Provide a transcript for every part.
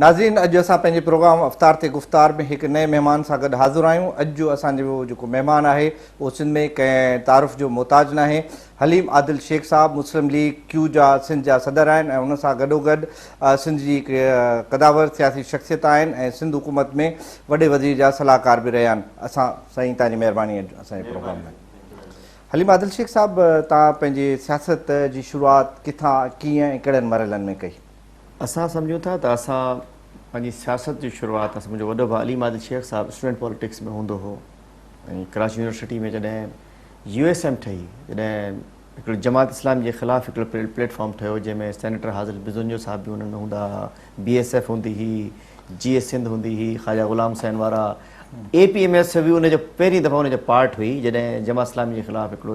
ناظرين اڄ اسان پنهنجي پروگرام افطار تي گفتار ۾ هڪ نئين مهمان سان گڏ حاضر آهيون. اڄ جو اسان جو جيڪو مهمان آهي اهو سنڌ ۾ ڪنهن تعارف جو محتاج ناهي. حليم عادل شيخ صاحب مسلم ليگ ڪيو جا سنڌ جا صدر آهن ۽ ان سان گڏوگڏ سنڌ جي هڪ قداور سياسي شخصيت آهن ۽ سنڌ حڪومت ۾ وڏي وزير جا صلاحڪار به رهيا آهن. اسان سائين توهان جي مهرباني اڄ اسان جي پروگرام ۾. حليم عادل شيخ صاحب توهان پنهنجي سياست جي شروعات ڪٿان، ڪيئن ۽ ڪهڙن مرحلن ۾ ڪئي؟ اسان سمجهون ٿا ته اسان پنهنجي سياست جي شروعات اسان منهنجو وڏو ڀاء علي ماجد شيخ صاحب اسٽوڊنٽ پاليٽڪس ۾ هوندو هو ۽ ڪراچي يونيورسٽي ۾ جڏهن يو ايس ايم ٺهي جڏهن هڪڙو جماعت اسلامي جي خلاف هڪڙو پليٽ فارم ٺهيو جنهن ۾ سينيٽر حاضر بزنجو صاحب به انهن ۾ هوندا هئا بي ايس ايف هوندي هئي جي ايس سنڌ هوندي هئي خواجه غلام حسين وارا اي پي ايم ايس به ان جو پهرين دفعو ان جو پارٽ هئي جڏهن جماعت اسلامي جي خلاف هڪڙو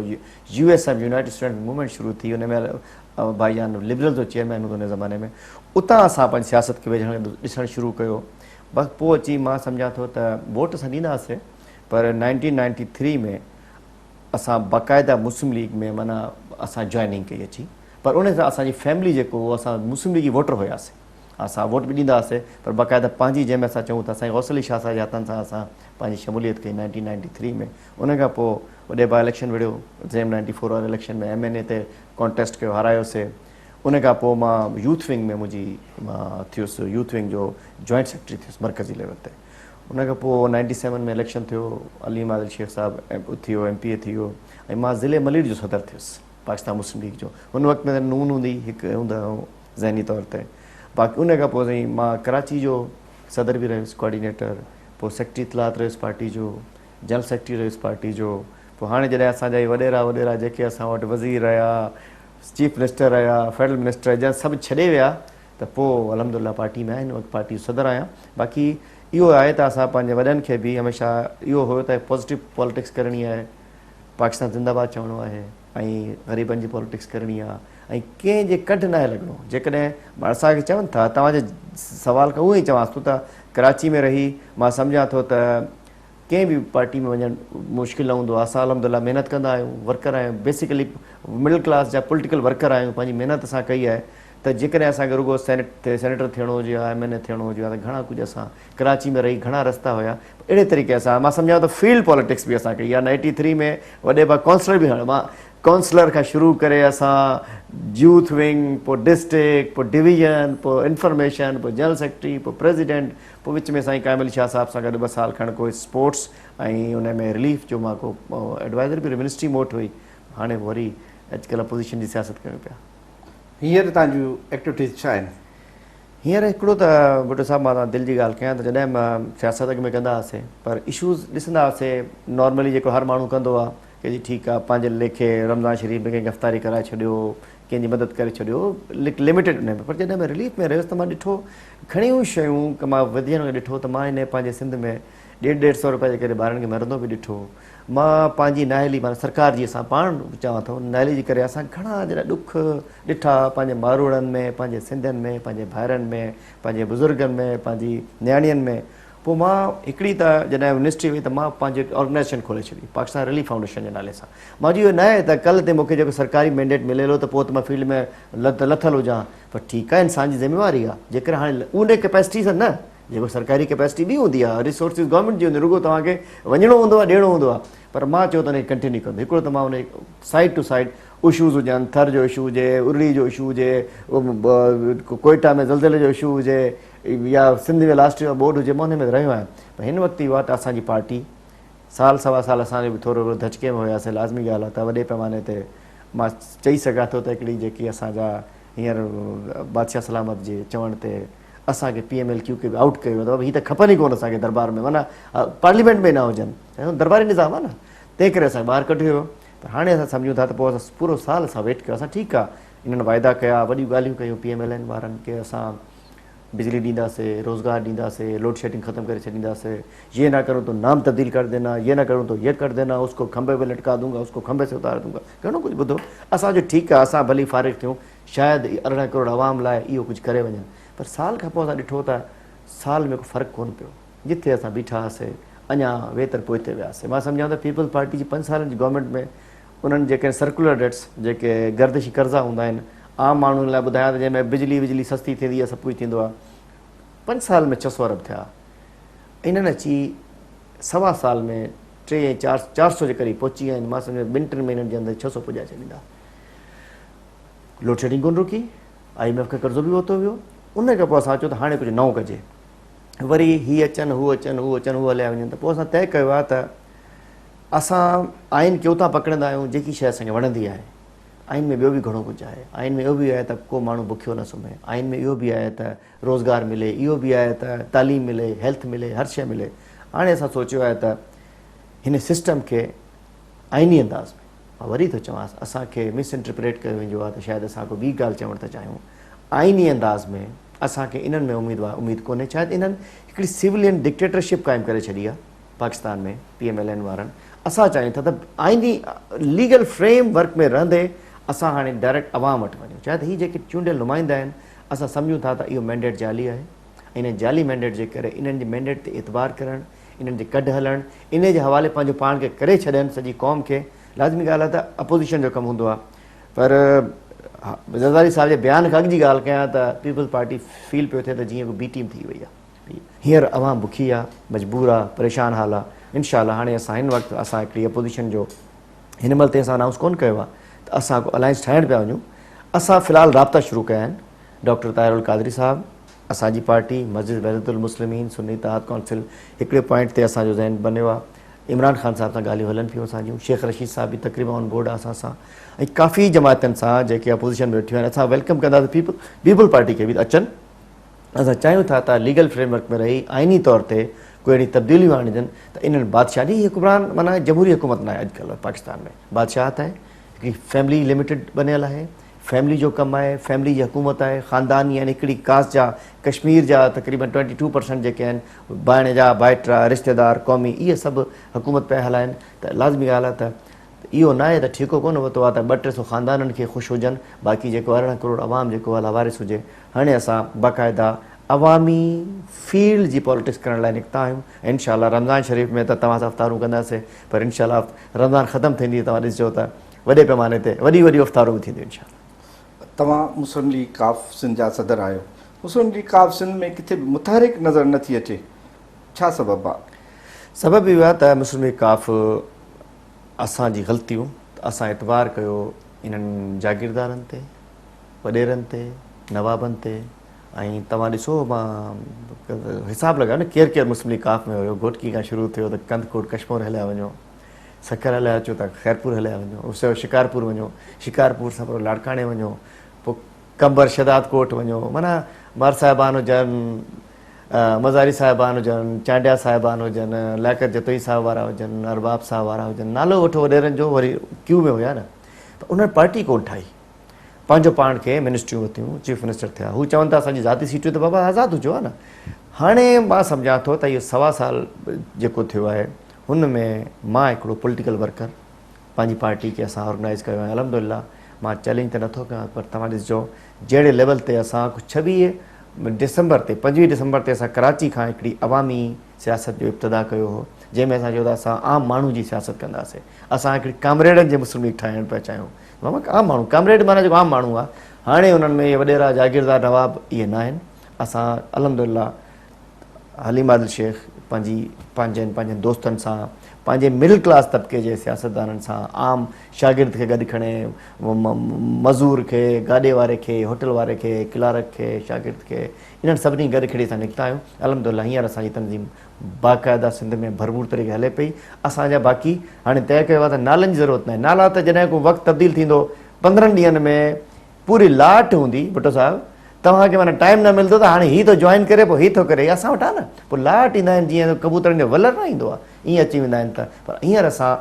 U S M united student movement شروع ٿي ان ۾ ڀائي جان لبرل جو چيئرمين هوندو ان زماني ۾ اتان اسان پنهنجي سياست کي ويجهڻ ڏسڻ شروع ڪيو بس پوء اچي مان سمجهان ٿو ته ووٽ اسان ڏيندا هئاسي پر نائنٽين نائنٽي ٿري ۾ اسان باقاعده مسلم ليگ ۾ معنيٰ اسان جوائننگ ڪئي اچي پر ان سان اسان جي فيملي جيڪو هو اسان مسلم ليگي ووٽر هياسي اسان ووٽ به ڏيندا هئاسي پر باقاعده پنهنجي جنهن ۾ اسان چئون ته سائين غوث علي شاهه صاحب جي هٿن سان اسان پنهنجي شموليت ڪئي نائنٽين نائنٽي ٿري ۾ ان کان پوء وڏي ڀاء اليڪشن وڙهيو زيم نائنٽي فور واري اليڪشن ۾ ايم اين اي تي ڪانٽيسٽ ڪيو هارايوسي ان کان پوء مان يوٿ ونگ ۾ منهنجي مان ٿيس يوٿ ونگ جو جوائنٽ سيڪريٽري ٿيس مرڪزي ليول تي ان کان پوء نائنٽي سيون ۾ اليڪشن ٿيو عليم عادل شيخ صاحب ٿي ويو ايم پي اي ٿي ويو ۽ مان ضلعي ملير جو صدر ٿيس پاڪستان مسلم ليگ جو ان وقت ۾ نون هوندي هڪ هوندو هو ذهني طور تي باقي ان کان پوء سائين مان ڪراچي جو صدر به رهيس ڪوآرڊينيٽر پوء سيڪريٽري اطلاعات رهيس پارٽي جو جنرل سيڪريٽري رهيس پارٽي جو پوء هاڻي جڏهن اسان جا هي وڏيرا وڏيرا جيڪي اسان وٽ وزير رهيا، چيف منسٽر رهيا، فيڊرل منسٽر رهيا جن سڀ ڇڏي ويا ته پوء الحمدلله پارٽي ۾ آهيان هن وقت پارٽي جو صدر آهيان باقي اهو آهي ته اسان پنهنجي وڏن کي به هميشه اهو هيو ته پازيٽو پاليٽڪس ڪرڻي آهي پاڪستان زنده باد چوڻو آهي ۽ غريبن جي پاليٽڪس ڪرڻي آهي ۽ ڪنهن جي ڪڍ ناهي لڳڻو جيڪڏهن اسان کي چون ٿا توهان جي سوال کان اهو ئي چوانس ٿو ته ڪراچي ۾ رهي مان سمجهان ٿو ته ڪنهن به پارٽي ۾ وڃڻ مشڪل نه هوندو آهي اسان الحمد لله محنت ڪندا آهيون ورڪر آهيون بيسيڪلي مڊل ڪلاس جا پوليٽيڪل ورڪر آهيون پنهنجي محنت سان ڪئي آهي ته جيڪڏهن اسان کي رڳو سينيٽ سينيٽر ٿيڻو هجي ها ايم اين اي ٿيڻو هجي ها ته گهڻا ڪجهه اسان ڪراچي ۾ رهي گهڻا رستا هيا اهڙي طريقي سان مان سمجهان ٿو فيلڊ پاليٽڪس به اسان ڪئي آهي نائنٽي ٿري ۾ وڏي ڀاء ڪائونسلر به هڻ مان ڪائونسلر کان شروع ڪري اسان يوٿ ونگ پوء ڊسٽرڪٽ پوء ڊويزن پوء انفارميشن پوء جنرل سيڪريٽري پوء پريزيڊنٽ پوء وچ ۾ سائين قائم علي شاهه صاحب سان گڏ ٻه سال کن ڪو اسپورٽس ۽ ان ۾ رليف جو مان ڪو ايڊوائزر به منسٽري مون وٽ هئي هاڻي وري اڄڪلهه اپوزيشن جي سياست ڪيون پيا. هينئر توهان جون ايڪٽيوٽيز ڇا آهن؟ هينئر هڪڙو ته ڀٽو صاحب مان توهان دل جي ڳالهه ڪيان ته جڏهن به سياست اڳ ۾ ڪندا هئاسين پر اشوز ڏسندا هئاسين نارملي جيڪو هر ماڻهو ڪندو آهي ڪي جي ٺيڪ آهي پنهنجي ليکي رمضان شريف ۾ ڪنهن کي افطاري ڪرائي ڇڏيو ڪنهن جي مدد ڪري ڇڏيو لميٽيڊ ان ۾ پر جڏهن مان رليف ۾ رهيس ته مان ڏٺو گهڻيون شيون ڪه مان وڌيڻ کي ڏٺو ته مان هن پنهنجي سنڌ ۾ ڏيڍ ڏيڍ سو روپيا جي ڪري ٻارن کي مرندو به ڏٺو مان پنهنجي نااهلي معنيٰ سرڪار جي اسان پاڻ چوان ٿو نااهلي جي ڪري اسان گهڻا جڏهن ڏک ڏٺا پنهنجي ماروئڙن ۾ پنهنجي سنڌين ۾ پنهنجي ڀائرن ۾ پنهنجي بزرگن ۾ پنهنجي نياڻين ۾ پوء مان هڪڙي ته جڏهن يونيورسٽي وئي ته مان پنهنجي هڪ آرگنائيزيشن کولي ڇڏي پاڪستان رليف فائونڊيشن جي نالي سان مان چيو اهو ناهي ته ڪلهه تي مونکي جيڪو سرڪاري مينڊيٽ مليل هو ته پوء ته مان فيلڊ ۾ لٿل هجان پر ٺيڪ آهي انسان جي ذميواري آهي جيڪڏهن هاڻي ان ڪيپيسٽي سان نه جيڪو سرڪاري ڪيپيسٽي ٻي هوندي آهي ريسورسز گورنمينٽ جي هوندي رڳو توهان کي وڃڻو هوندو آهي ڏيڻو هوندو آهي پر مان چيو ته ان کي ڪنٽينيو ڪندو هڪڙو ته مان ان سائيڊ ٽو سائيڊ اشوز هجن ٿر جو اشو هجي ارڙي جو اشو هجي ڪوئيٽا ۾ زلزلي جو اشو هجي يا سنڌ ۾ لاسٽ يئر ٻوڏ هجي مان ان ۾ رهيو آهيان پر هن وقت اهو آهي ته اسان جي پارٽي سال سوا سال اسان جو به ٿورو گهڻو ڌچڪي ۾ هياسين لازمي ڳالهه آهي ته وڏي پيماني تي مان چئي سگهان ٿو ته هڪڙي جيڪي اسان جا هينئر بادشاهه سلامت جي چوڻ تي اسان کي پي ايم ايل ڪيو کي به آئوٽ ڪيو ويو ته بابا هي ته کپن ئي ڪونه اسان کي دربار ۾ معنيٰ پارليامينٽ ۾ نه هجن درباري نظام آهي نه تنهن ڪري اسان کي ٻاهر ڪڍيو ويو پر هاڻي اسان سمجهون ٿا ته پوء اسان پورو سال اسان ويٽ ڪيو اسان ٺيڪ آهي انهن واعدا ڪيا وڏيون ڳالهيون ڪيون پي ايم ايل اين وارن کي اسان بجلي ڏينداسي روزگار ڏينداسي لوڊ شيڊنگ ختم ڪري ڇڏينداسي يي نه ڪرون تو نام تبديل ڪر دينا يي نه ڪرون تو يي ڪر دينا اس ڪو کنبي پي لٽڪا دونگا اس ڪو کنبي سي اتار دونگا گهڻو ڪجهه ٻڌو اسان جو ٺيڪ آ اسان ڀلي فارغ ٿيون شايد 18 ڪروڙ عوام لاء اهو ڪجهه ڪري وڃن پر سال کان پوء اسان ڏٺو ته سال ۾ ڪو فرق ڪونه پيو جتي اسان بيٺا هئاسي اڃا ويتر پوئتي وياسي مان سمجهان ٿو پيپلز پارٽي جي 5 سالن جي گورنمينٽ ۾ انهن جيڪي سرڪولر ڊيٽس جيڪي گردشي قرضا هوندا آهن عام ماڻهن لاء ٻڌايان ته جنهن ۾ بجلي وجلي سستي ٿيندي آهي سڀ ڪجهه ٿيندو آهي 5 سال ۾ 600 ارب ٿيا، انهن اچي سوا سال ۾ ٽي ۽ چار 400 جي قريب پهچي ويا آهن. مان سمجهان ٻن ٽن مهينن جي اندر 600 پڄائي ڇڏيندا. لوڊشيڊنگ ڪونه رڪي، I M F کان قرضو به ورتو ويو. ان کان پوء اسان چيو ته هاڻي ڪجهه نئون ڪجي. وري هي اچن هو اچن هو اچن هو هليا وڃن ته پوء اسان طئي ڪيو آهي ته اسان آئين کي اتان پڪڙيندا آهيون جيڪي شيء اسان کي وڻندي آهي. آئين ۾ ٻيو به گهڻو ڪجهه آهي. آئين ۾ اهو به آهي ته ڪو ماڻهو بکيو نه سمهي. آئين ۾ اهو به آهي ته روزگار ملي، اهو به آهي ته تعليم ملي، هيلٿ ملي، هر شيء ملي. هاڻي اسان سوچيو آهي ته هن سسٽم کي آئيني انداز ۾، مان وري ٿو چوان اسان کي مس انٽرپريٽ ڪيو ويندو آهي ته شايد اسان ڪو ٻي ڳالهه چوڻ ٿا چاهيون. آئيني انداز ۾ اسان کي انهن ۾ اميد ڪونهي. شايد انهن هڪڙي سولين ڊڪٽيٽرشپ قائم ڪري ڇڏي آهي. Pakistan ۾ P M L N وارن اسان چاهيون ٿا ته آئيني ليگل فريم ورڪ ۾ رهندي اسان هاڻي ڊائريڪٽ عوام وٽ وڃون چاهي ته هي جيڪي چونڊيل نمائندا آهن اسان سمجهون ٿا ته اهو مينڊيٽ جعلي آهي ۽ انهن جعلي مينڊيٽ جي ڪري انهن جي مينڊيٽ تي اعتبار ڪرڻ انهن جي ڪڍ هلڻ انهي جي حوالي پنهنجو پاڻ کي ڪري ڇڏن سڄي قوم کي لازمي ڳالهه آهي ته اپوزيشن جو ڪم هوندو آهي پر زرداري صاحب جي بيان کان اڳ جي ڳالهه ڪيان ته پيپلز پارٽي فيل پيو ٿئي ته جيئن ڪو بي ٽيم ٿي وئي آهي. هينئر عوام بکي آ، مجبور آ، پريشان حال آ، انشاء الله هاڻي اسان هن وقت اسان هڪڙي اپوزيشن جو هن مهل تائين اسان انائونس ڪون ڪيو آ ته اسان ڪو الائنس ٺاهڻ پيا وڃون، اسان في الحال رابطا شروع ڪيا آهن، ڊاڪٽر طاهر القادري صاحب، اسان جي پارٽي، مسجد وحدت المسلمين، سني اتحاد ڪائونسل هڪڙي پوائنٽ تي اسان جو ذهن بنيو آ، عمران خان صاحب سان ڳالهيون هلن پيون اسان جون، شيخ رشيد صاحب به تقريبا آن بورڊ آ اسان سان ۽ ڪافي جماعتن سان جيڪي اپوزيشن ۾ ويٺيون آهن اسان welcome ڪنداسين پيپلز پارٽي کي به ته اچن. اسان چاهيون ٿا ته ليگل فريم ورڪ ۾ رهي آئيني طور تي ڪو اهڙي تبديليون آڻجن ته انهن بادشاهي حڪمران معنيٰ جمهوري حڪومت ناهي اڄڪلهه پاڪستان ۾ بادشاهت آهي هڪڙي فيملي لميٽيڊ بنيل آهي فيملي جو ڪم آهي فيملي جي حڪومت آهي خانداني يعني هڪڙي ڪاس جا ڪشمير جا تقريبن 22% جيڪي آهن ڀائڻ جا ڀائٽا رشتيدار قومي اهي سڀ حڪومت پيا هلائن ته لازمي ڳالهه آهي ته اهو ناهي ته ٺيڪو ڪونه ورتو آهي ته ٻه ٽي سو خاندانن کي خوش هجن باقي جيڪو 18 ڪروڙ عوام جيڪو آهي لاوارث هجي. هاڻي اسان باقاعده عوامي فيلڊ جي پاليٽڪس ڪرڻ لاء نڪتا آهيون ۽ انشاء الله رمضان شريف ۾ ته توهان سان افطارون ڪنداسين پر انشاء الله رمضان ختم ٿيندي توهان ڏسجو ته وڏي پيماني تي وڏي وڏيون افطارون به ٿينديون انشاء الله. توهان مسلم ليگ قاف سنڌ جا صدر آهيو. مسلم ليگ قاف سنڌ ۾ ڪٿي به متحرڪ نظر نه ٿي اچي ڇا سبب آ؟ سبب اهو آهي ته مسلم ليگ قاف اسان جي غلطيون ته اسان اعتبار ڪيو انهن جاگيردارن تي، وڏيرن تي، نوابن تي ۽ توهان ڏسو مان حساب لڳايو نه ڪير ڪير مسلم ليگ قاف ۾ هيو، گهوٽڪي کان شروع ٿيو ته ڪنڌڪوٽ ڪشمور هليا وڃو، سکر هليا اچو ته خيرپور هليا وڃو، شڪارپور وڃو، شڪارپور سان پورو لاڙڪاڻي وڃو، پوء قمبر شهداد ڪوٽ وڃو، معنيٰ مھر صاحبان هجن، مزاري صاحبان هجن، چانڊيا صاحبان هجن، لياقت جتوئي صاحب وارا هجن، ارباب صاحب وارا هجن، نالو وٺو وڏيرن جو وري ڪيو ۾ هيا نه ته انهن پارٽي ڪونه ٺاهي، پنهنجو پاڻ کي منسٽريون ورتيون، چيف منسٽر ٿيا، هو چون ٿا اسان جي ذاتي سيٽون ته بابا آزاد هجو ها نه. هاڻي مان سمجهان ٿو ته اهو سوا سال جيڪو ٿيو آهي هن ۾ مان هڪڙو پوليٽيڪل ورڪر پنهنجي پارٽي کي اسان آرگنائيز ڪيو آهي الحمدلله مان چئلينج ته نٿو ڪيان پر توهان ڏسجو جهڙي ليول تي اسان 26 ڊسمبر تي 25 ڊسمبر تي اسان ڪراچي کان هڪڙي عوامي سياست جو ابتدا ڪيو هو جنهن ۾ اسان چيو ته اسان عام ماڻهو جي سياست ڪنداسين اسان هڪڙي ڪامريڊن جي مسلم ليگ ٺاهڻ پيا چاهيون ماما عام ماڻهو ڪامريڊ معنيٰ جيڪو عام ماڻهو آهي هاڻي انهن ۾ اهي وڏيرا جاگيردار نواب اهي نه آهن اسان الحمدلله حليم عادل شيخ پنهنجي پنهنجن پنهنجن دوستن سان پنهنجي مڊل ڪلاس طبقي جي سياستدانن سان عام شاگرد کي گڏ کڻي مزور کي گاڏي واري کي هوٽل واري کي ڪلارڪ کي شاگرد کي انهن سڀني گڏ کڻي اسان نڪتا آهيون الحمدلله هينئر اسان جي تنظيم باقاعده سنڌ ۾ ڀرپور طريقي هلي پئي اسان جا باقي هاڻي طئي ڪيو آهي ته نالن جي ضرورت ناهي نالا ته جڏهن ڪو وقت تبديل ٿيندو 15 ڏينهن ۾ پوري لاٽ هوندي ڀٽو صاحب توهان کي معنيٰ ٽائيم نه ملندو ته هاڻي هي ٿو جوائن ڪري پوء هي ٿو ڪري اسان وٽ آهي نه پوء لاٽ ايندا آهن جيئن ڪبوترن جو ولر نه ايندو آهي ائين اچي ويندا آهن ته پر هينئر اسان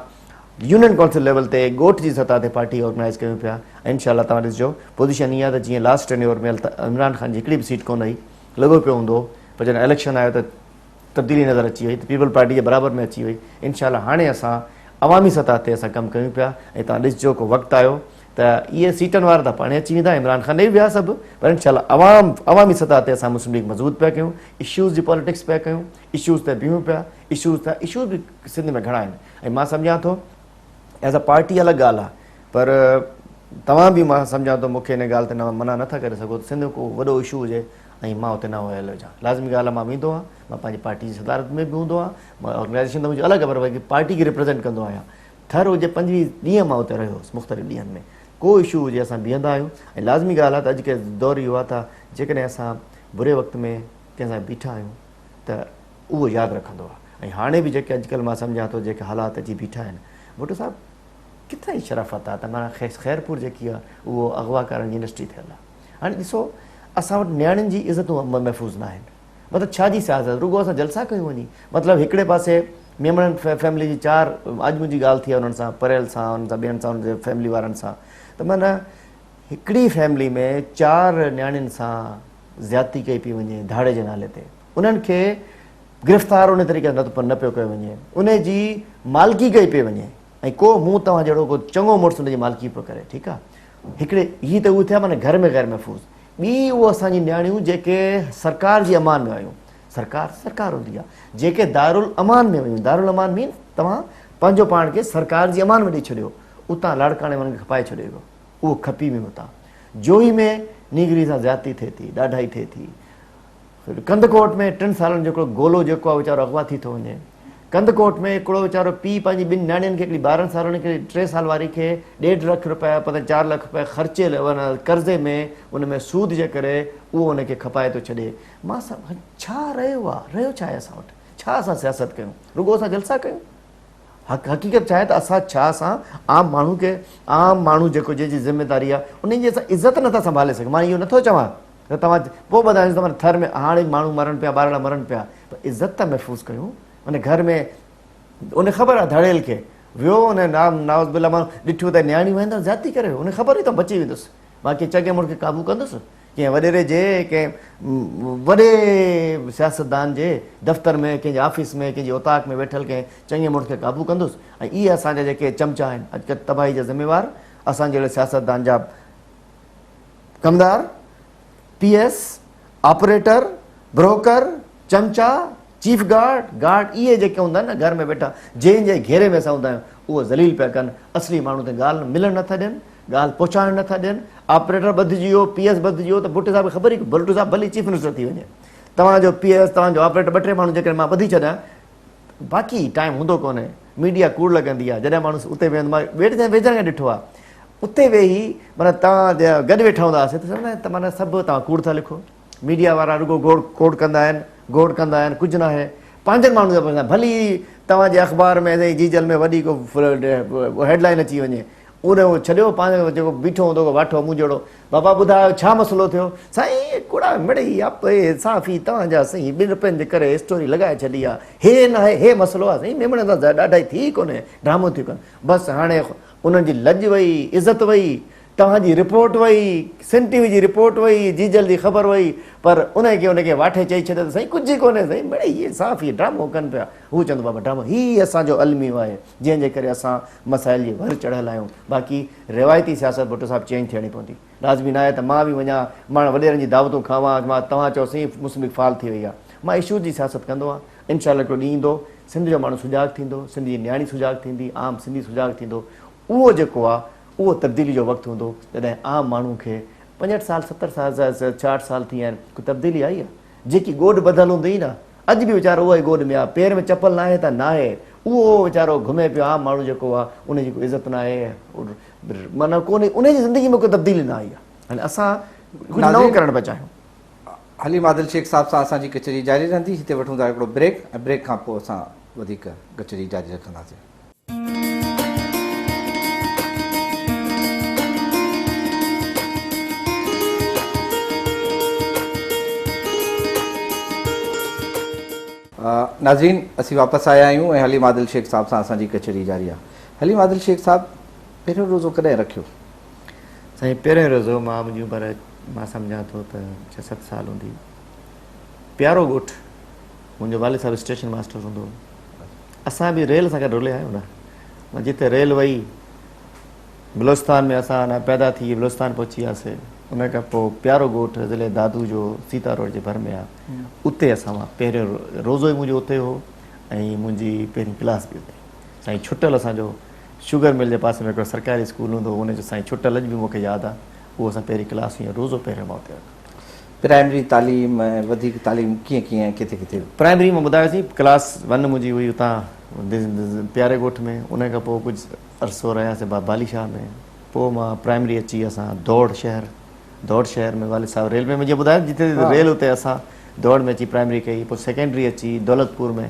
يونين ڪائونسل ليول تي ڳوٺ جي سطح تي پارٽي آرگنائز ڪيون پيا ۽ انشاء الله توهان ڏسجو پوزيشن اها ته جيئن لاسٽ ٽينيور ۾ عمران خان جي هڪڙي به سيٽ ڪونه هئي لڳو پيو هوندو پر جڏهن اليڪشن آيو ته تبديلي نظر اچي وئي ته پيپلز پارٽي جي برابر ۾ اچي وئي انشاء الله هاڻي اسان عوامي سطح تي اسان ڪم ڪيون پيا ۽ توهان ڏسجو ڪو وقت آيو ته اهي سيٽن وارا ته پاڻهي اچي ويندا عمران خان ڏي ويا سڀ پر انشاء الله عوام عوامي سطح تي اسان مسلم ليگ مضبوط پيا ڪيون اشوز جي پاليٽڪس پيا ڪيون اشوز تي بيهون پيا اشوز ته اشوز به سنڌ ۾ گهڻا آهن ۽ مان سمجهان ٿو ايز ا پارٽي الڳ ڳالهه آهي پر توهان به مان سمجهان ٿو مونکي ان ڳالهه تي منع نٿا ڪري سگهو ته سنڌ ۾ ڪو وڏو اشو هجي ۽ مان اتي نه ويل هجان. لازمي ڳالهه آهي مان ويندو آهيان، مان پنهنجي پارٽي جي صدارت ۾ به هوندو آهيان، مان آرگنائيزيشن ته منهنجي الڳ آهي پر باقي پارٽي کي ريپريزنٽ ڪندو آهيان. ٿر هجي 25 ڏينهن مان اتي رهيو هوس مختلف ڏينهن ۾ ڪو اشو هجي اسان بيهندا آهيون ۽ لازمي ڳالهه آهي ته اڄ ڪلهه دور اهو آهي ته جيڪڏهن اسان بري وقت ۾ ڪنهن سان بيٺا آهيون ته اهو ياد رکندو آهي ۽ هاڻي به جيڪي اڄڪلهه مان سمجهان ٿو جيڪي حالات اچي بيٺا آهن ڀٽو صاحب ڪٿان جي شرافت آهي ته معنيٰ خيرپور جيڪي آهي اهو اغوا ڪارن جي انڊسٽري ٿيل آهي هاڻي ڏسو اسان وٽ نياڻين جي عزتون محفوظ نه آهن مطلب ڇا جي سياست رڳو اسان جلسا ڪيون وڃي مطلب هڪڙي پاسي ميمڻن فيملي جي چار اڄ منهنجي ڳالهه ٿي آهي انهن سان پريل سان انهن سان ٻين سان انهن جي فيملي وارن سان ته معنيٰ هڪڙي فيملي ۾ چار نياڻين سان زيادتي ڪئي پئي وڃي ڌاڙي جي نالي تي انهن کي گرفتار ان طريقي سان نه پيو ڪيو وڃي ان جي مالڪي ڪئي پئي وڃي ۽ ڪو مون توهان جهڙو ڪو چڱو مڙس ان جي مالڪي پيو ڪري ٺيڪ آ هڪڙي هي ته اهي ٿيا معنيٰ گهر ۾ غير محفوظ ٻي اهو اسان جي نياڻيون جيڪي سرڪار جي امان ۾ آيون سرڪار سرڪار هوندي آ جيڪي دارالامان ۾ ويون دارالامان مينس توهان پنهنجو پاڻ کي سرڪار جي امان ۾ ڏئي ڇڏيو اتان لاڙڪاڻي ۾ انهن کي کپائي ڇڏيو ويو اهو کپي ويون اتان جوهي ۾ نينگري سان زيادتي ٿئي ٿي ڏاڍائي ٿئي ٿي ڪنڌڪوٽ ۾ ٽن سالن جو هڪڙو گولو جيڪو آهي ويچارو اغوا ٿي ٿو وڃي. ڪنڌڪوٽ ۾ هڪڙو ويچارو پيء پنهنجي ٻن نياڻين کي هڪڙي 12 سالن هڪڙي 3 سال واري کي ڏيڍ لک رپيا پتني 4 لک رپيا خرچي قرضي ۾ ان ۾ سود جي ڪري اهو ان کي کپائي ٿو ڇڏي. مان ڇا رهيو آهي رهيو ڇا آهي اسان وٽ ڇا اسان سياست ڪيون رڳو اسان جلسا ڪيون حقيقت ڇا آهي ته اسان ڇا اسان عام ماڻهو کي عام ماڻهو جيڪو جنهن جي ذميداري آهي ان جي اسان عزت نٿا سنڀالي سگهون مان اهو نٿو چوان ته توهان پوء ٻڌايو ته ٿر ۾ هاڻي ماڻهو مرن پيا ٻارڙا مرن پيا پر عزت ته محفوظ ڪيون ان گهر ۾ ان خبر آ ڌڙيل کي ويو ان ناوز بالله مان ڏٺو ته نياڻيون آهن ته زيادتي ڪري ويو ان خبر هئي ته بچي ويندس مان ڪنهن چڱي مڙس کي قابو ڪندس ڪنهن وڏيري جي ڪنهن وڏي سياستدان جي دفتر ۾ ڪنهن جي آفيس ۾ ڪنهن جي اوطاق ۾ ويٺل ڪنهن چڱي مڙس کي قابو ڪندس ۽ اهي اسان جا جيڪي چمچا آهن اڄڪلهه تباهي جا ذميوار اسان جهڙي سياستدان جا ڪمدار، پي ايس، آپريٽر، بروڪر، چمچا، چيف گارڊ، گارڊ اهي جيڪي هوندا آهن نه گهر ۾ ويٺا جنهن جي گهيري ۾ اسان هوندا آهيون اهو ذليل پيا ڪن اصلي ماڻهو تائين ڳالهه ملڻ نٿا ڏين ڳالهه پهچائڻ نٿا ڏين آپريٽر ٻڌجي ويو پي ايس ٻڌجي ويو ته ڀٽي صاحب کي خبر ئي ڀٽو صاحب ڀلي چيف منسٽر ٿي وڃي توهان جو پي ايس توهان جو آپريٽر ٻه ٽي ماڻهو جيڪڏهن مان ٻڌي ڇڏيان باقي ٽائيم هوندو ڪونهي ميڊيا ڪوڙ لڳندي آهي جڏهن ماڻهو اتي ويهندو مان ويٺ ويجهڙ کان ڏٺو آهي اتي ويهي معنيٰ توهان گڏ ويٺا هوندا هئاسين ته چوندا آهن ته معنيٰ سڀ توهان ڪوڙ ٿا لکو ميڊيا وارا رڳو گوڙ ڪوڙ ڪندا آهن گوڙ ڪندا آهن ڪجهه ناهي پنهنجن ماڻهن جا پڇندا ڀلي توهان جي اخبار ۾ سائين جيجل ۾ وڏي ڪو هيڊ لائن اچي وڃي ان ڇڏيو پنهنجو جيڪو بيٺو هوندو ڪو واٺو مون جهڙو بابا ٻڌايو ڇا مسئلو ٿيو سائين ڪوڙا مڙئي آپي صحافي توهان جا سائين ٻن روپين جي ڪري اسٽوري لڳائي ڇڏي آ هي ناهي هي مسئلو آ سائين ميمڻ سان ڏاڍائي ٿي ڪونهي ڊرامو ٿيو ڪن بس هاڻي انهن جي لڄ وئي عزت وئي توهان جي رپورٽ وئي سن ٽي وي جي رپورٽ وئي جيجل جي خبر وئي پر ان کي ان کي واٺي چئي ڇڏيو ته سائين ڪجهه ئي ڪونهي سائين مڙئي هي صحافي ڊرامو ڪن پيا هو چوندو بابا ڊرامو هي اسان جو الميو آهي جنهن جي ڪري اسان مسائل جي ور چڙهيل آهيون باقي روايتي سياست ڀٽو صاحب چينج ٿيڻي پوندي لازمي ناهي ته مان به وڃان مان وڏيرن جي دعوتون کاوان مان توهان چئو سائين مسلم ليگ فعال ٿي وئي آهي مان اشوز جي سياست ڪندو آهيان انشاء الله هڪڙو ڏينهن ايندو سنڌ جو ماڻهو سجاڳ ٿيندو سنڌ جي نياڻي سجاڳ ٿيندي عام سنڌي سجاڳ ٿيندو اهو جيڪو آهي اهو تبديلي جو وقت هوندو جڏهن عام ماڻهو کي 65 سال 70 سال 66 سال ٿي ويا آهن ڪو تبديلي آئي آهي جيڪي گوڏ ٻڌل هوندي هئي نه اڄ به ويچارو اها ئي گوڏ ۾ آهي پير ۾ چپل ناهي ته ناهي اهو ويچارو گهمي پيو عام ماڻهو جيڪو آهي ان جي ڪو عزت ناهي معنيٰ ڪو ان جي زندگي ۾ ڪو تبديلي نه آئي آهي هاڻي اسان ڪجهه نئون ڪرڻ پيا چاهيون. حليم عادل شيخ صاحب سان اسان جي ڪچهري جاري رهندي هتي وٺون ٿا هڪڙو بريڪ ۽ بريڪ کان پوء اسان وڌيڪ ڪچهري جاري رکنداسين. ناظرين اسين واپس آيا آهيون ۽ حليم عادل شيخ صاحب سان اسان جي ڪچهري جاري آهي. حليم عادل شيخ صاحب پهريون روزو ڪڏهن رکيو؟ سائين پهريون روزو مان منهنجي عمر مان سمجهان ٿو ته ڇهه ست سال هوندي. پيارو ڳوٺ منهنجو والد صاحب اسٽيشن ماسٽر هوندو هو. اسان به ريل سان گڏ رليا آهيون نه جتي ريل وئي بلوچستان ۾ اسان نه پيدا ٿي بلوچستان پهچي وياسي ان کان پوء پيارو ڳوٺ ضلعي دادو جو سيتا روڊ جي ڀر ۾ آ اتي اسان مان پهريون روزو ئي منهنجو اتي هو ۽ منهنجي پهرين ڪلاس به اتي سائين ڇٽل اسان جو شگر مل جي پاسي ۾ هڪڙو سرڪاري اسڪول هوندو هو ان جو سائين ڇٽل اڄ به مونکي ياد آ اهو اسان پهرين ڪلاس هئي روزو پهريون مان اتي رکيو. پرائمري تعليم ۽ وڌيڪ تعليم ڪيئن ڪيئن ۽ ڪٿي ڪٿي؟ پرائمري مان ٻڌايوسين ڪلاس ون منهنجي هئي اتان پياري ڳوٺ ۾ ان کان پوء ڪجهه عرصو رهياسين بالي شاهه ۾ پوء مان پرائمري اچي اسان دوڙ شهر دوڙ شهر ۾ والد صاحب ريلوي ۾ جيئن ٻڌايو جتي ريل اتي اسان دوڙ ۾ اچي پرائمري ڪئي پوء سيڪنڊري اچي دولتپور ۾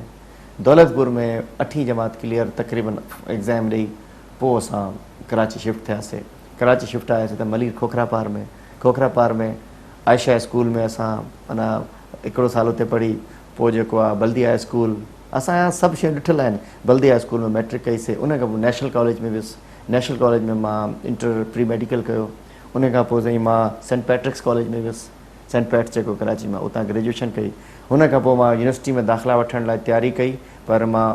دولتپور ۾ اٺين جماعت ڪليئر تقريبن ايگزام ڏئي پوء اسان ڪراچي شفٽ ٿياسي ڪراچي شفٽ آياسي ته ملير کوکراپار ۾ کوکراپار ۾ عائشه اسڪول ۾ اسان معنيٰ هڪڙو سال اتي پڙهي پوء جيڪو آ بلديه اسڪول اسان جا سڀ شيون ڏٺل آهن بلديه اسڪول ۾ مئٽرڪ ڪئي سي ان کان پوء نيشنل ڪاليج ۾ ويس نيشنل ڪاليج ۾ مان انٽر پري ميڊيڪل ڪيو ان کان پوء سائين مان سينٽ پيٽرڪس ڪاليج ۾ ويس سينٽ پيٽس جيڪو ڪراچي ۾ اتان گريجوئيشن ڪئي ان کان پوء مان يونيورسٽي ۾ داخلا وٺڻ لاء تياري ڪئي پر مان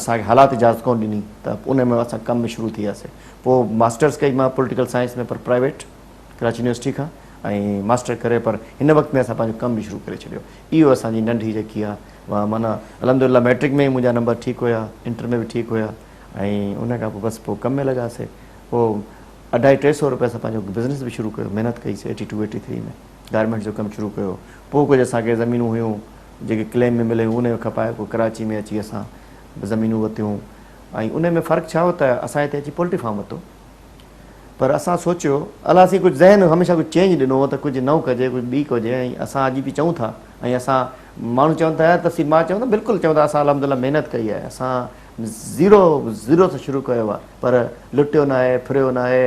اسان کي حالات اجازت ڪونه ڏني ته ان ۾ اسان ڪم ۾ شروع ٿي وياسي پوء ماسٽرس ڪئي مان پوليٽيڪل سائنس ۾ پر پرائيويٽ ڪراچي يونيورسٽي کان ۽ ماسٽر ڪري پر هن وقت ۾ اسان پنهنجو ڪم به شروع ڪري ڇڏيو اهو اسان جي ننڍي جيڪي آ اها معنيٰ الحمد لله ميٽرڪ ۾ منهنجا نمبر ٺيڪ هيا انٽر ۾ به ٺيڪ هيا ۽ ان کان پوء بس پوء ڪم ۾ لڳاسي پوء اڍائي 300 روپيه اسان پنهنجو بزنس به شروع ڪيو محنت ڪئي سي 82 83 ۾ گارمينٽس جو ڪم شروع ڪيو پوء ڪجهه اسان کي زمينون هيون جيڪي ڪليم ۾ مليون ان جو کپائي پوء ڪراچي ۾ اچي اسان زمينون ورتيون ۽ ان ۾ فرق ڇا هو ته اسان هتي اچي پولٽري فارم ورتو پر اسان سوچيو الله سائين ڪجهه ذهن هميشه ڪجهه چينج ڏنو هو ته ڪجهه نئون ڪجي ڪجهه ٻي ڪجي ۽ اسان اڄ به چئون ٿا ۽ اسان ماڻهو چون ٿا يار تفصيل مان چوندم بلڪل چون ٿا اسان الحمد لله محنت ڪئي آهي اسان زيرو زيرو سان شروع ڪيو آهي پر لٽيو ناهي ڦريو ناهي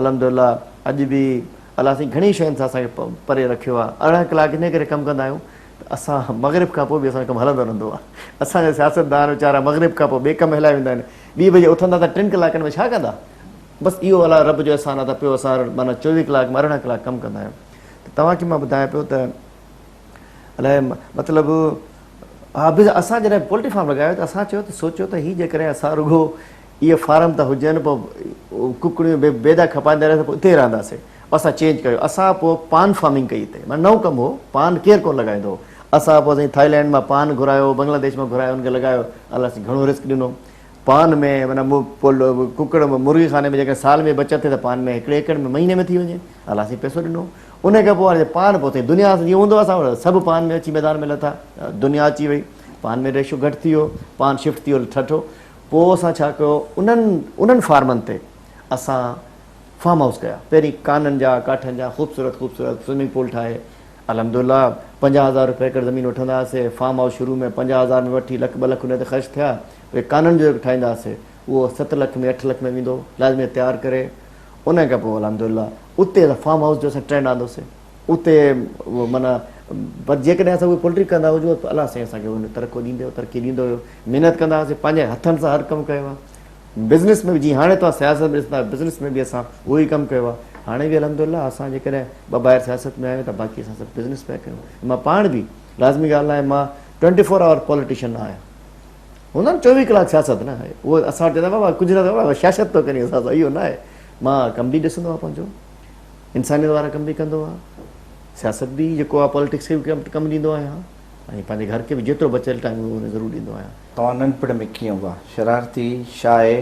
الحمد لله اڄ به الله سائين گهڻي شين سان اسان کي پري رکيو آهي 18 ڪلاڪ انهي ڪري ڪم ڪندا آهيون ته اسان مغرب کان پوء به اسان جو ڪم هلندو رهندو آهي اسان جا سياستدان ويچارا مغرب کان پوء ٻئي ڪم هلائي ويندا آهن ٻي بجي اٿندا ته ٽن ڪلاڪن ۾ ڇا ڪندا بس اهو الله رب جو احسان آهي ته پيو اسان معنيٰ 24 ڪلاڪ ۾ 18 ڪلاڪ ڪم ڪندا آهيون ته توهان کي مان ٻڌايان پيو ته الائي مطلب ها بس اسان جڏهن پولٽري فارم لڳايو ته اسان چيو ته سوچيو ته هي جيڪڏهن اسان رڳو اهي فارم ته هجن پوء ڪڪڙيون بي بيدا کپائيندا رهياسين پوء اتي ئي رهنداسين پوء اسان چينج ڪيو اسان پوء پان فارمنگ ڪئي اتي معنيٰ نئون ڪم هو پان ڪير ڪونه لڳائيندو هو اسان پوء سائين ٿائيلينڊ مان پان گهرايو بنگلاديش مان گهرايو ان کي لڳايو الله سائين گهڻو رزق ڏنو پان ۾ معنيٰ ڪڪڙ مرغي خاني ۾ جيڪڏهن سال ۾ بچت ٿئي ته پان ۾ هڪڙي ايڪڙ ۾ مهيني ۾ ٿي وڃي الله سائين پئسو ڏنو ان کان پوء هاڻي پان پوء سائين دنيا جيئن هوندو اسان وٽ سڀ پان ۾ اچي ميدان ۾ لٿا دنيا اچي وئي پان ۾ ريشو گهٽ ٿي ويو پان شفٽ ٿي ويو ٺٺو پوء اسان ڇا ڪيو انهن انهن فارمن تي اسان فارم هائوس ڪيا پهرين ڪانن جا ڪاٺن جا خوبصورت خوبصورت سوئمنگ پول ٺاهي الحمد لله 50,000 روپيه ايڪڙ زمين وٺندا هئاسي فارم هائوس شروع ۾ 50,000 ۾ وٺي لک ٻه لک ان تي خرچ ٿيا پوء ڪانن جو هڪ ٺاهيندا هئاسي اهو 7 لک ۾ 8 لک ۾ ويندو لازمي تيار ڪري ان کان پوء الحمد لله اتي اسان فارم هائوس جو اسان ٽرينڊ آندوسي اتي معنيٰ پر جيڪڏهن اسان اهي پولٽري ڪندا هجون ته الله سائين اسان کي ان ترقو ڏيندو ترقي ڏيندو ويو محنت ڪندا هئاسين پنهنجي هٿن سان هر ڪم ڪيو آهي بزنس ۾ به جيئن هاڻي توهان سياست ۾ ڏسندا بزنس ۾ به اسان اهو ئي ڪم ڪيو آهي هاڻي به الحمد لله اسان جيڪڏهن ٻه ڀائر سياست ۾ آهيون ته باقي اسان سڀ بزنس پيا ڪيون مان پاڻ به لازمي ڳالهه آهي مان 24 آور پوليٽيشن نه آهيان هوندا آهن 24 ڪلاڪ سياست نه آهي اهو اسان وٽ چوندا بابا ڪجهه نه بابا سياست ٿو ڪرين اسان سان اهو نه آهي مان ڪم به ڏسندو آهيان پنهنجو انسانيت وارا ڪم به ڪندو آهيان سياست به جيڪو آهي پوليٽڪس کي به ڪم ڏيندو آهيان ۽ پنهنجي گهر کي به جيترو بچيل ٽائيم هوندو ان ضرور ڏيندو آهيان. توهان ننڍپڻ ۾ ڪيئن هئا؟ شرارتي، شاء ۽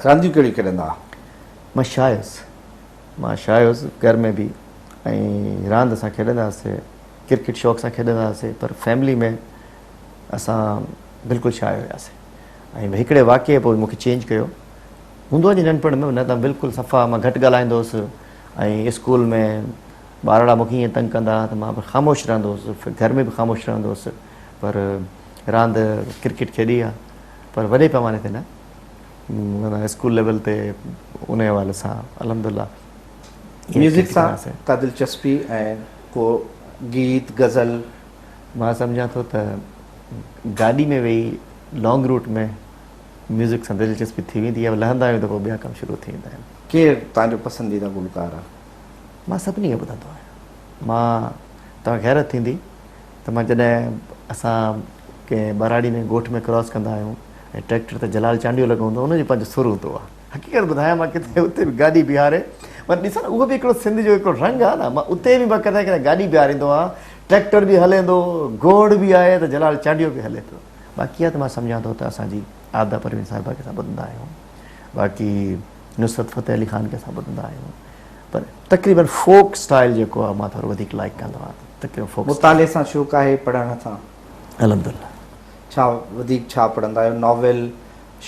رانديون ڪهڙيون کيڏندا هئا؟ مان شاء هيس. مان شاء هيس گهر ۾ به ۽ راند اسان کيڏندا هئاسي ڪرڪيٽ شوق سان کيڏندا هئاسي پر فيملي ۾ اسان بلڪل شاء هياسي ۽ هڪڙي واقعي پوء مونکي چينج ڪيو هوندو آهي جي ننڍپڻ ۾ نه ته بلڪل صفا مان گهٽ ڳالهائيندو هوس ۽ اسڪول ۾ ٻارڙا مونکي ائين تنگ ڪندا هئا ته مان به خاموش رهندو هوس گهر ۾ به خاموش رهندو هوس پر راند ڪرڪيٽ کيڏي آهي پر وڏي پيماني تي نه معنيٰ اسڪول ليول تي ان حوالي سان الحمد لله. ميوزڪ سان ڪا دلچسپي ۽ ڪو گيت غزل؟ مان سمجهان ٿو ته گاڏي ۾ ويهي لانگ روٽ ۾ ميوزڪ سان دلچسپي ٿي ويندي آهي لهندا آهيون ته پوء ٻيا ڪم شروع ٿي ويندا آهن. ڪير توهان جو پسنديده گلوڪار آهي؟ مان سڀني کي ٻڌندو آهيان. مان توهان کي حيرت ٿيندي ته مان جڏهن اسان ڪنهن ٻهراڙي ۾ ڳوٺ ۾ ڪراس ڪندا آهيون ۽ ٽريڪٽر تي جلال چانڊيو لڳو هوندو آهي ان جو پنهنجو سر هوندو آهي. حقيقت ٻڌايان مان ڪٿي اتي به گاڏي بيهاري مان ڏسان اهو به هڪڙو سنڌ جو هڪڙو رنگ آهي نه مان اتي به مان ڪڏهن ڪڏهن گاڏي بيهاريندو آهيان ٽريڪٽر به هلي ٿو گوڙ به آهي ته جلال چانڊيو به هلي پيو. باقي اها ته مان سمجهان ٿو ته اسان جي عابده پروين صاحبه کي اسان ٻڌندا آهيون باقي نصرت فتح علي خان کي اسان ٻڌندا آهيون پر تقريبن فوڪ اسٽائل جيڪو آهي مان ٿورو وڌيڪ لائيڪ ڪندو آهيان تقريبن فوڪ. مطالعي سان شوق آهي پڙهڻ سان؟ الحمدلله. ڇا وڌيڪ ڇا پڙهندا آهيو ناول،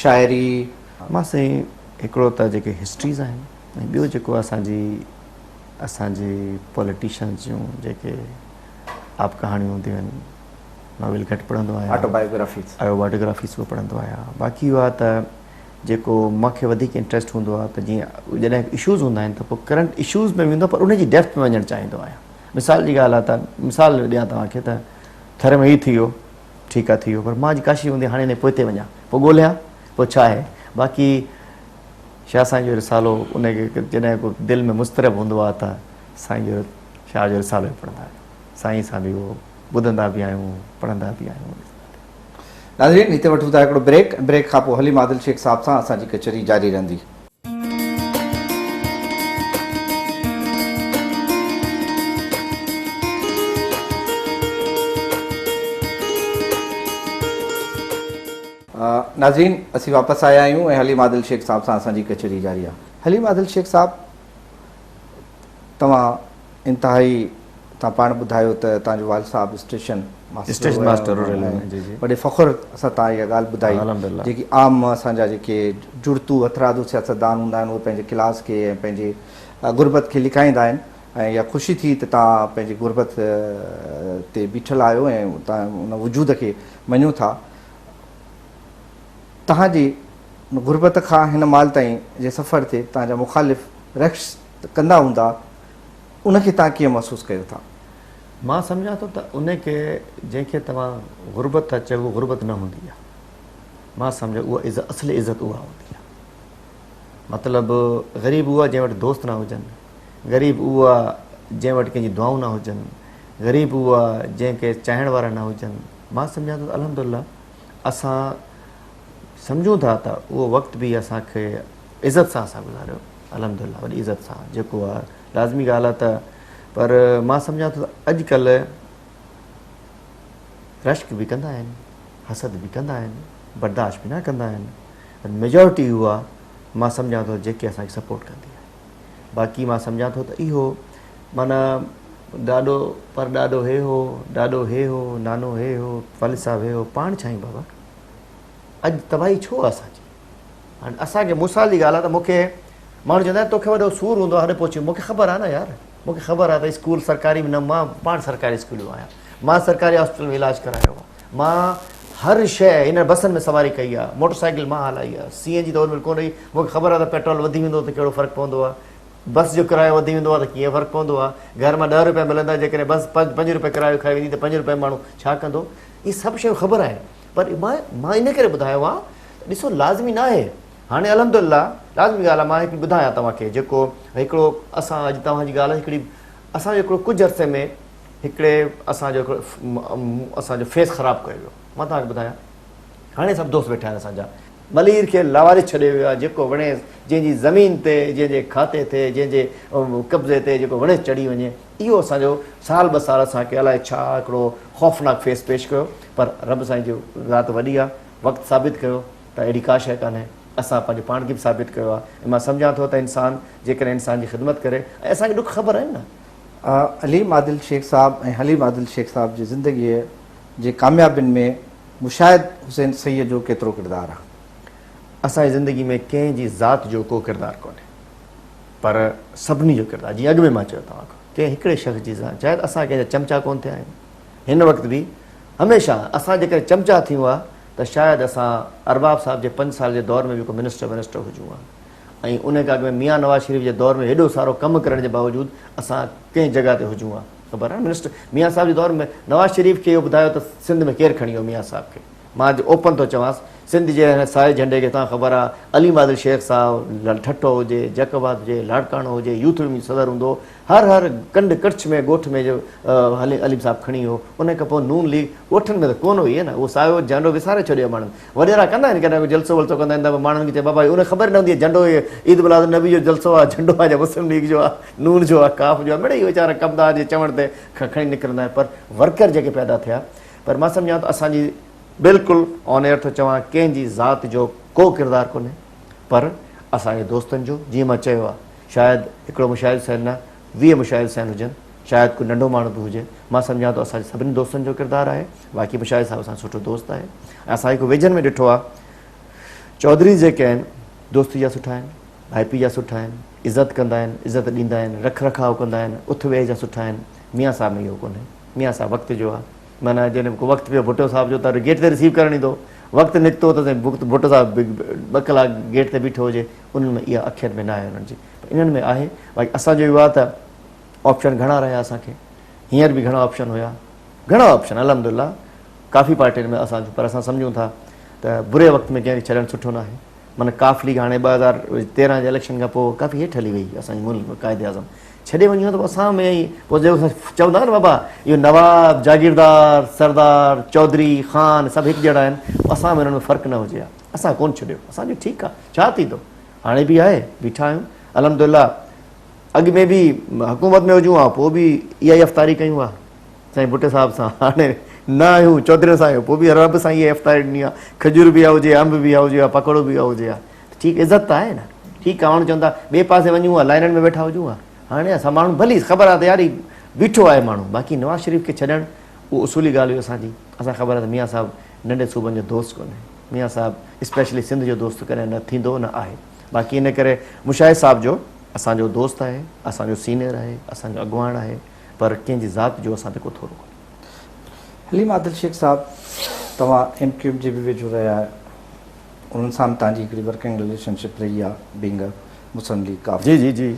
شاعري؟ مان سائين هڪڙو ته جيڪي هسٽريز آهن ۽ ٻيو جيڪو اسان جي اسان جي پوليٽيشنز جون جيڪي آپ ڪهاڻيون هونديون آهن ناول گهٽ پڙهندو آهيان. Auto biographies. آٽو بايوگرافيز به پڙهندو آهيان باقي اهو آهي ته جيڪو مان کي وڌيڪ انٽريسٽ هوندو آهي ته جيئن جڏهن اشوز هوندا آهن ته پوء ڪرنٽ اشوز ۾ ويندو پر ان جي ڊيپٿ ۾ وڃڻ چاهيندو آهيان مثال جي ڳالهه آهي ته مثال ڏيان توهان کي ته ٿر ۾ هي ٿي ويو ٺيڪ آهي ٿي ويو پر مان جي ڪاشي هوندي هاڻي ان پوئتي وڃان پوء ڳولهيان پوء ڇا آهي باقي شاهه سائين جو رسالو ان کي جڏهن ڪو دل ۾ مضطرب هوندو آهي ته سائين جو شاهه جو رسالو ئي پڙهندا آهيون سائين سان به اهو ٻڌندا به آهيون پڙهندا به آهيون. ناظرين هتي وٺون ٿا هڪڙو بريڪ ۽ بريڪ کان پوء حليم عادل شيخ صاحب سان اسان جي ڪچهري جاري رهندي. ناظرين اسين واپس آيا آهيون ۽ حليم عادل شيخ صاحب سان اسان جي ڪچهري جاري آهي. حليم عادل شيخ صاحب توهان انتهائي توهان پاڻ ٻڌايو ته توهان جو والد صاحب اسٽيشن اسٽيشن ماسٽر هو ريلوي ۾ جي جي وڏي فخر سان توهان اها ڳالهه ٻڌائي جيڪي عام اسان جا جيڪي جڙتو هٿرادو سياستدان هوندا آهن اهي پنهنجي ڪلاس کي ۽ پنهنجي غربت کي لڪائيندا آهن ۽ اها خوشي ٿي ته توهان پنهنجي غربت تي بيٺل آهيو ۽ توهان ان وجود کي مڃو ٿا توهان جي غربت کان هن مهل تائين جي سفر تي توهان جا مخالف رقص ڪندا هوندا ان کي توهان ڪيئن محسوس ڪيو ٿا؟ مان سمجهان ٿو ته ان کي جنهن کي توهان غربت ٿا چئو اهو غربت نه هوندي آهي. مان سمجهان اها عزت اصل عزت اها هوندي آهي. مطلب غريب اهو آهي جنهن وٽ دوست نه هجن، غريب اهو آهي جنهن وٽ ڪنهن جي دعائون نه هجن، غريب اهو آهي جنهن کي چاهڻ وارا نه هجن. مان سمجهان ٿو ته الحمدلله اسان سمجهون ٿا ته اهو وقت به اسان کي عزت سان اسان گذاريو الحمدلله وڏي عزت سان جيڪو آهي لازمي ڳالهه آهي ته پر مان سمجهان ٿو ته اڄ ڪلهه رشڪ به ڪندا آهن حسد به ڪندا آهن برداشت به نه ڪندا آهن پر ميجارٽي اهو آهي مان سمجهان ٿو جيڪي اسان کي سپورٽ ڪندي آهي باقي مان سمجهان ٿو ته اهو معنيٰ ڏاڏو پر ڏاڏو هي هو ڏاڏو هي هو نانو هي هو والد صاحب هي هو پاڻ ڇا آهيون بابا اڄ تباهي ڇو آهي اسان جي هاڻي اسان کي مثال جي ڳالهه آهي ته مون کي ماڻهو چوندا آهن توکي وڏو سور هوندو آهي هڏ پهچي مون کي خبر آهي نه يار مون کي خبر آهي ته اسڪول سرڪاري ۾ نه مان پاڻ سرڪاري اسڪول ويو آهيان مان سرڪاري هاسپيٽل ۾ علاج ڪرايو آهي مان هر شيء هن بسن ۾ سواري ڪئي آهي موٽر سائيڪل مان هلائي آهي سي اين جي ته ان مهل ڪونه هئي مون کي خبر آهي ته پيٽرول وڌي ويندو ته ڪهڙو فرق پوندو آهي بس جو ڪرايو وڌي ويندو آهي ته ڪيئن فرق پوندو آهي گهر مان ڏهه روپيا ملندا جيڪڏهن بس پنج روپيا ڪرايو کائي ويندي ته پنج روپيا ماڻهو ڇا ڪندو اهي سڀ شيون خبر آهن پر مان مان ان ڪري ٻڌايو آهي ته ڏسو لازمي ناهي هاڻي الحمد لله لازمي ڳالهه آهي مان هڪ ٻڌايان توهان کي جيڪو هڪڙو اسان اڄ توهان جي ڳالهه هڪڙي اسان جو هڪڙو ڪجهه عرصي ۾ هڪڙي اسان جو هڪڙو اسان جو فيس خراب ڪيو ويو مان توهان کي ٻڌايان هاڻي سڀ دوست ويٺا آهن اسان جا ملير کي لاوارث ڇڏي ويو آهي جيڪو وڻيس جنهن جي زمين تي جنهن جي کاتي تي جنهن جي قبضي تي جيڪو وڻيس چڙهي وڃي اهو اسان جو سال ٻه سال اسان کي الائي ڇا هڪڙو خوفناڪ فيس پيش ڪيو پر رب سائين جي ذات وڏي آ وقت ثابت ڪيو ته اهڙي ڪا شيء ڪانهي اسان پنهنجو پاڻ کي به ثابت ڪيو آ ۽ مان سمجهان ٿو ته انسان جيڪڏهن انسان جي خدمت ڪري ۽ اسان کي ڏک خبر آهن نه. عليم عادل شيخ صاحب ۽ حليم عادل شيخ صاحب جي زندگيء جي ڪاميابين ۾ مشاهد حسين سيد جو ڪيترو ڪردار آ؟ اسان جي زندگي ۾ ڪنهن جي ذات جو ڪو ڪردار ڪونهي پر سڀني جو ڪردار جيئن اڳ ۾ مان چيو توهان کان ڪنهن هڪڙي شخص جي ذات شايد اسان ڪنهن جا چمچا ڪونه ٿيا آهيون هن وقت به هميشه اسان جيڪڏهن چمچا ٿيون ها ته شايد اسان ارباب صاحب جي پنج سال جي دور ۾ به ڪو منسٽر ونسٽر هجون ها ۽ ان کان اڳ ۾ ميان نواز شريف جي دور ۾ هيڏو سارو ڪم ڪرڻ جي باوجود اسان ڪنهن جڳهه تي هجون ها خبر آهي منسٽر ميان صاحب جي دور ۾ نواز شريف کي اهو ٻڌايو ته سنڌ ۾ ڪير کڻي ويو ميان صاحب کي مان اڄ اوپن ٿو چوانس سنڌ جي هن سائي جهنڊي کي توهان خبر آ علي مادل شيخ صاحب ٺٽو هجي جيڪب آباد هجي لاڙڪاڻو هجي يوٿ ونگ جو صدر هوندو هو هر هر ڪنڊ ڪڙڇ ۾ ڳوٺ ۾ جو عليم صاحب کڻي ويو ان کان پوء نون ليگ ڳوٺن ۾ ته ڪونه هئي نه اهو سايو جهنڊو وساري ڇڏيو ماڻهن وڏيرا ڪندا آهن ڪڏهن ڪو جلسو ولسو ڪندا آهن ته ماڻهن کي چئي بابا ان خبر نه هوندي آهي جهنڊو عيد ميلاد النبي جو جلسو آ جهنڊو آ يا مسلم ليگ جو آ نون جو آ ڪاف جو آ مڙئي ويچارا ڪمدار جي چوڻ تي کڻي نڪرندا آهن پر ورڪر جيڪي پيدا ٿيا پر مان سمجهان ٿو اسان جي بلڪل آن ايئر ٿو چوان ڪنهن جي ذات جو ڪو ڪردار ڪونهي پر اسان جي دوستن جو جيئن مان چيو آ شايد هڪڙو مشاهد حسين نه 20 مشاهد حسين هجن، شايد ڪو ننڍو ماڻهو به هجي، مان سمجهان ٿو اسان جي سڀني دوستن جو ڪردار آهي، باقي مشاهد صاحب اسان جو سٺو دوست آهي ۽ اسان هڪ ويجهن ۾ ڏٺو آهي چوڌريز جيڪي آهن دوستي جا سٺا آهن، ڀائپي جا سٺا آهن، عزت ڪندا آهن، عزت ڏيندا آهن، رک رکاء ڪندا آهن، اٿ ويهه جا سٺا آهن، ميان صاحب ۾ اهو ڪونهي، ميان صاحب وقت جو آهي، معنيٰ جڏهن ڪو وقت پيو ڀٽو صاحب جو ته گيٽ تي رسيو ڪرڻ ايندو، وقت نڪتو ته سائين ڀٽو صاحب ٻه ڪلاڪ گيٽ تي بيٺو هجي، انهن ۾ اها اکين ۾ ناهي انهن جي پر انهن ۾ آهي، باقي اسان جو اهو آهي ته آپشن گهڻا رهيا اسان کي، هينئر به گهڻا آپشن هيا، گهڻا آپشن الحمدلله ڪافي پارٽين ۾ اسان پر اسان سمجهون ٿا ته بري وقت ۾ ڪنهن کي ڇڏڻ سٺو ناهي، معنيٰ ڪاف ليگ هاڻي 2013 جي اليڪشن کان پوء ڪافي هيٺ هلي وئي اسان جي ملڪ ۾ قائد اعظم ڇڏي وڃي ها ته اسان ۾ ئي پوء جيڪو اسان چوندا نه بابا اهو نواب جاگيردار سردار چوڌري خان سڀ هڪ جهڙا آهن اسان ۾ انهن ۾ فرق نه هجي ها اسان ڪون ڇڏيو اسان جو ٺيڪ آهي ڇا ٿيندو هاڻي به آهي بيٺا آهيون الحمدلله اڳ ۾ به حڪومت ۾ هجون ها پوء به اها ئي افطاري ڪيون ها سائين ڀٽي صاحب سان هاڻي نه آهيون چوڌرين سان آهيون پوء به رب سائين اها افطاري ڏني آهي کجور به اها هجي انب به اها هجي ها پڪوڙو به اها هجي ها ته ٺيڪ عزت ته آهي نه ٺيڪ آهي ماڻهو چون ٿا ٻئي پاسي وڃون ها لائنن ۾ ويٺا هجون ها هاڻي اسان ماڻهو ڀلي خبر آهي ته يار هي بيٺو آهي ماڻهو باقي نواز شريف کي ڇڏڻ اهو اصولي ڳالهه هئي اسان جي اسان خبر آهي ته ميان صاحب ننڍي صوبن جو دوست ڪونهي ميان صاحب اسپيشلي سنڌ جو دوست ڪڏهن نه ٿيندو نه آهي باقي ان ڪري مشاهد صاحب جو اسان جو دوست آهي اسان جو سينئر آهي اسان جو اڳواڻ آهي پر ڪنهن جي ذات جو اسان تي ڪو ٿورو ڪونهي. حليم عادل شيخ صاحب توهان ايم ڪيو ايم جي به ويجهو رهيا آهيو انهن سان به توهان جي هڪڙي ورڪنگ رليشن شپ رهي آهي بينگ ا مسلم ليگ ڪاف جي جي جي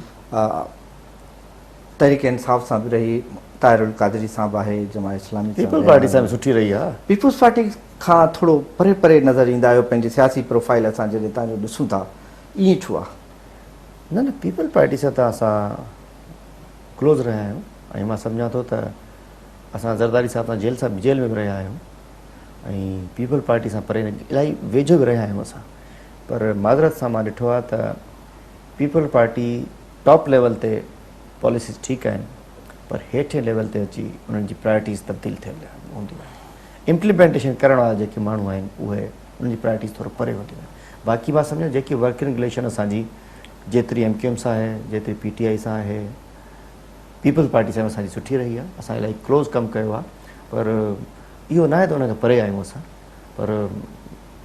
تحريڪ انصاف سان به رهي طاهر القادري سان به آهي جماعت اسلامي سان پيپلز پارٽي سان به سٺي رهي آهي. پيپلز پارٽي کان ٿورو پري پري نظر ايندا آهيو پنهنجي سياسي پروفائيل اسان جڏهن توهان جو ڏسون ٿا ائين ڇو آهي؟ نه نه پيپلز پارٽي سان ته اسان ڪلوز رهيا آهيون ۽ مان سمجهان ٿو ته اسان زرداري صاحب سان جيل سان جيل ۾ به رهيا آهيون ۽ پيپلز پارٽي سان پري نه الاهي ويجهو به رهيا آهيون اسان پر معذرت سان مان ڏٺو آهي ته پيپلز پارٽي ٽاپ ليول تي پاليسيز ٺيڪ آهن پر هيٺين ليول تي اچي انهن جي پرائرٽيز تبديل ٿيل هونديون آهن امپليمينٽيشن ڪرڻ وارا جيڪي ماڻهو آهن اهي انهن جي پرائرٽيز ٿورو پري هونديون آهن باقي مان سمجهان جيڪي ورڪنگ رليشن اسان جي جيتري ايم ڪيو ايم سان آهي جيتري پي ٽي آء سان آهي پيپلز پارٽي سان اسان جي سٺي رهي آهي اسان الاهي ڪلوز ڪم ڪيو آهي پر اهو ناهي ته ان کان پري آهيون اسان پر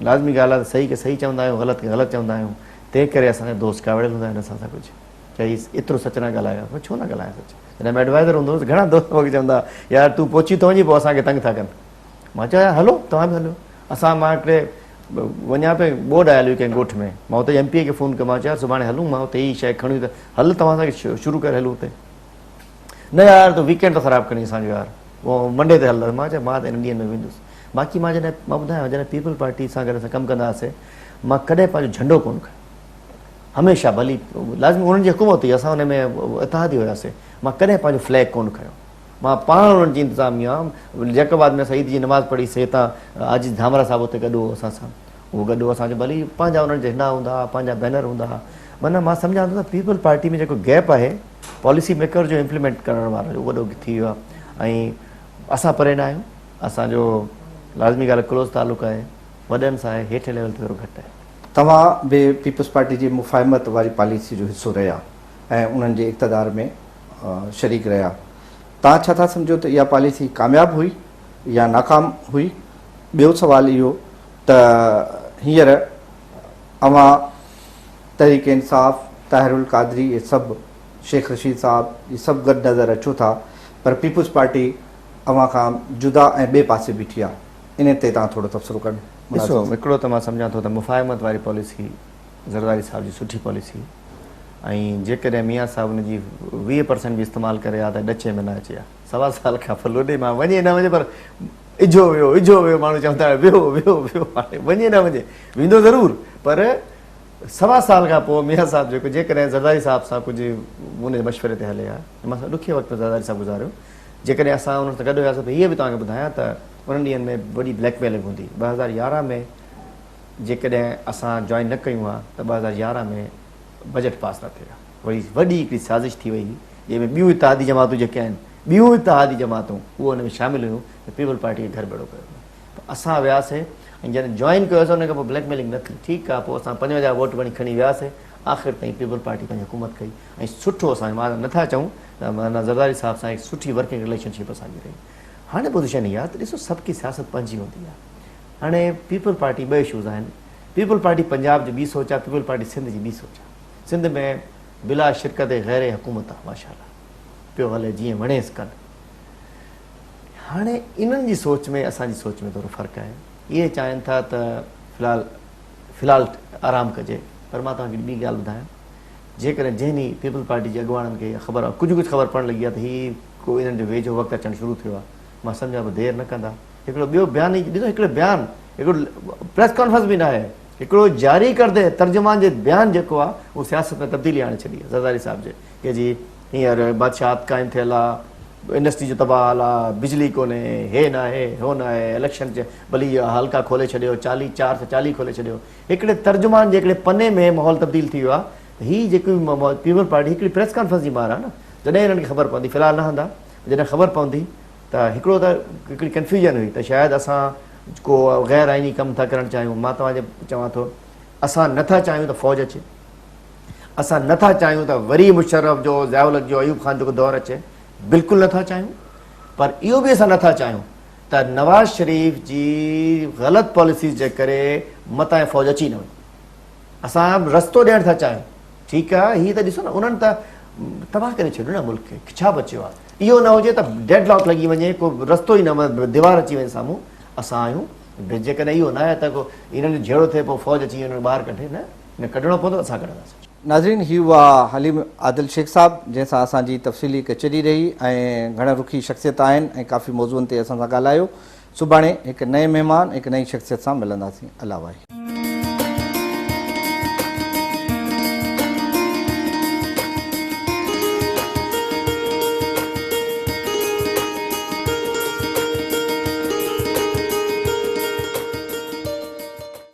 لازمي ڳالهه آهي ته صحيح کي صحيح چوندا آهيون غلط کي غلط چوندا آهيون تنهن ڪري اسان جا دوست ڪاوڙيل هوندا آهن اسان سان ڪجهه چئي ايترو سچ نه ڳالهايو پر ڇو نه ڳالهايان سچ جڏهن مان ايڊوائزر هوندو هوس گهڻا دوست مونکي چوندا يار تون پهچي ٿو وڃين پوء اسان کي تنگ ٿا ڪن مان چيو يار هلو توهان به هلو اسان مان هڪڙي وڃان پيو ٻوڏ آيل هئي ڪنهن ڳوٺ ۾ مان اتي ايم پي اي کي فون ڪيو مان چيو يار سڀاڻي هلون مان اتي هي شيء کڻي ته هل توهان سان شروع ڪري هلون اتي نه يار تو ويڪينڊ ٿو خراب ڪرين اسان جو يار منڊي تي هلنداسين مان چيو مان ته انهن ڏينهن ۾ ويندس باقي مان جڏهن مان ٻڌايان جڏهن پيپلز پارٽي سان گڏ اسان ڪم ڪندا هئاسين مان ڪڏهن پنهنجو جهنڊو ڪونه کنيو هميشه ڀلي لازمي انهن جي حڪومت هئي اسان ان ۾ اتحادي هياسين مان ڪڏهن پنهنجو فليگ ڪونه کنيو مان پاڻ انهن جي انتظاميا جيڪب آباد ۾ اسان عيد جي نماز پڙهي سي هتان عاجز ڌامرا صاحب اتي گڏ هو اسان سان اهو گڏ هو اسان جو ڀلي پنهنجا انهن جا جهنڊا هوندا هئا پنهنجا بينر هوندا هئا معنيٰ مان سمجهان ٿو ته پيپلز پارٽي ۾ جيڪو گيپ آهي پاليسي ميڪر جو امپليمينٽ ڪرڻ وارو جو وڏو ٿي ويو آهي ۽ اسان پري نه آهيون اسان جو لازمي ڳالهه ڪلوز تعلق آهي وڏن سان آهي هيٺين ليول تي ٿورو گهٽ آهي. توهان به پيپلز پارٽي جي مفاهمت واري پاليسي جو حصو رهيا ۽ انهن جي اقتدار ۾ شريڪ رهيا. توهان ڇا ٿا سمجهو ته اها پاليسي ڪامياب هئي يا ناڪام هئي؟ ٻيو سوال اهو ته هينئر اوهان تحريڪ انصاف، طاهر القادري اهي سڀ، شيخ رشيد صاحب اهي سڀ گڏ نظر اچو ٿا پر پيپلز پارٽي اوهان کان جدا ۽ ٻئي پاسي بيٺي آهي انهي تي توهان ٿورو تبصرو ڪن. ڏسو هڪڙو ته مان سمجهان ٿو ته مفاهمت واري پاليسي زرداري صاحب جي سٺي پاليسي ۽ جيڪڏهن ميان صاحب ان جي 20 پرسنٽ به استعمال ڪري ها ته ڏچي ۾ نه اچي ها سوا سال کان پوء لوڏي مان وڃي نه وڃي پر اجهو ويو اجهو ويو ماڻهو چوندا هئا ويو ويو ويو هاڻي وڃي نه وڃي ويندو ضرور پر سوا سال کان پوء ميان صاحب جيڪو جيڪڏهن زرداري صاحب سان ڪجهه ان جي مشوري تي هلي ها مان سان ڏکي وقت ۾ زرداري صاحب گذاريو جيڪڏهن اسان انهن سان گڏ هياسين ته هيء به توهان کي ٻڌايان ته انهن ڏينهن ۾ وڏي بليڪ ميلنگ هوندي 2011 ۾ جيڪڏهن اسان جوائن نه ڪيون ها ته 2011 ۾ بجيٽ پاس نه ٿئي ها. وري وڏي هڪڙي سازش ٿي وئي هئي جنهن ۾ ٻيون اتحادي جماعتون جيڪي آهن ٻيون اتحادي جماعتون اهي ان ۾ شامل هيون ته پيپلز پارٽي کي گهر ڀيڙو ڪيو وڃي پر اسان وياسين ۽ جڏهن جوائن ڪيوسين ان کان پوء بليڪ ميلنگ نه ٿي ٺيڪ آهي پوء اسان 55 ووٽ وڻي کڻي وياسين آخر تائين پيپلز پارٽي پنهنجي حڪومت ڪئي ۽ سٺو اسان نٿا چئون ته معنيٰ زرداري صاحب سان هڪ سٺي ورڪنگ رليشن شپ اسان جي رهي. هاڻي پوزيشن اها آهي ته ڏسو سڀ ڪي سياست پنهنجي هوندي آهي. هاڻي پيپلز پارٽي ٻه اشوز آهن. پيپلز پارٽي پنجاب جي ٻي سوچ آهي، پيپلز پارٽي سنڌ جي ٻي سوچ آهي. سنڌ ۾ بلا شرڪت غير حڪومت آهي ماشاء الله پيو هلي جيئن وڻيس ڪن. هاڻي انهن جي سوچ ۾ اسان جي سوچ ۾ ٿورو فرق آهي. اهي چاهين ٿا ته في الحال في الحال آرام ڪجي پر مان توهان کي ٻي ڳالهه ٻڌايان جيڪڏهن جنهن ڏينهن پيپلز پارٽي جي اڳواڻن کي اها خبر ڪجهه ڪجهه خبر پوڻ لڳي آهي ته هي ڪو انهن جو ويجهو وقت اچڻ شروع ٿيو آهي مان سمجهان ٿو دير نه ڪندا هڪڙو ٻيو بيان ئي ڏسو هڪڙو بيان هڪڙو پريس ڪانفرنس به ناهي هڪڙو جاري ڪردي ترجمان جي بيان جيڪو آهي اهو سياست ۾ تبديلي آڻي ڇڏي آهي زرداري صاحب جي ڪي جي هينئر بادشاهت قائم ٿيل آ، انڊسٽري جو تباهه حال آ، بجلي ڪونهي، هي ناهي، هو ناهي، اليڪشن چ ڀلي حلقا کولي ڇڏيو، چاليهه چار سئو 40 کولي ڇڏيو. هڪڙي ترجمان جي هڪڙي پني ۾ ماحول تبديل ٿي ويو آ ته هي جيڪي به پيپلز پارٽي هڪڙي پريس ڪانفرنس جي مار آ نه، جڏهن هنن کي خبر پوندي، في الحال نه هندا، جڏهن خبر پوندي ته هڪڙو ته هڪڙي ڪنفيوزن هئي ته شايد اسان ڪو غير آئيني ڪم ٿا ڪرڻ چاهيون، مان توهان کي چوان ٿو اسان نه ٿا چاهيون ته فوج اچي. اسان نه ٿا چاهيون ته وري مشرف جو، ضياء الحق جو، ايوب خان جو ڪو دور اچي، بلڪل نه ٿا چاهيون پر اهو به اسان نه ٿا چاهيون ته نواز شريف جي غلط پاليسيز جي ڪري متان فوج اچي نه وڃي. اسان رستو ڏيڻ ٿا چاهيون. ٺيڪ آهي هي ته ڏسو نه انهن ته تباهه ڪري ڇڏيو نه ملڪ کي، ڇا بچيو آهي. اهو نه هجي ته ڊيڊ لاڪ لڳي وڃي، ڪو رستو ئي نه ديوار اچي وڃي سامهون، اسان آهيون جيڪڏهن اهو نه آهي ته ڪو انهن جو جهيڙو ٿئي پوء فوج اچي انهن کي ٻاهر ڪڍي نه. نه ڪڍڻو پوندو اسان ڪڍنداسين. ناظرين هي هئا حليم عادل شيخ صاحب جنهن سان اسان جي تفصيلي ڪچهري رهي ۽ گهڻ رخي شخصيت آهن ۽ ڪافي موضوعن تي اسان سان ڳالهايو. سڀاڻي هڪ نئين مهمان هڪ نئين شخصيت سان ملنداسين. الله واهي.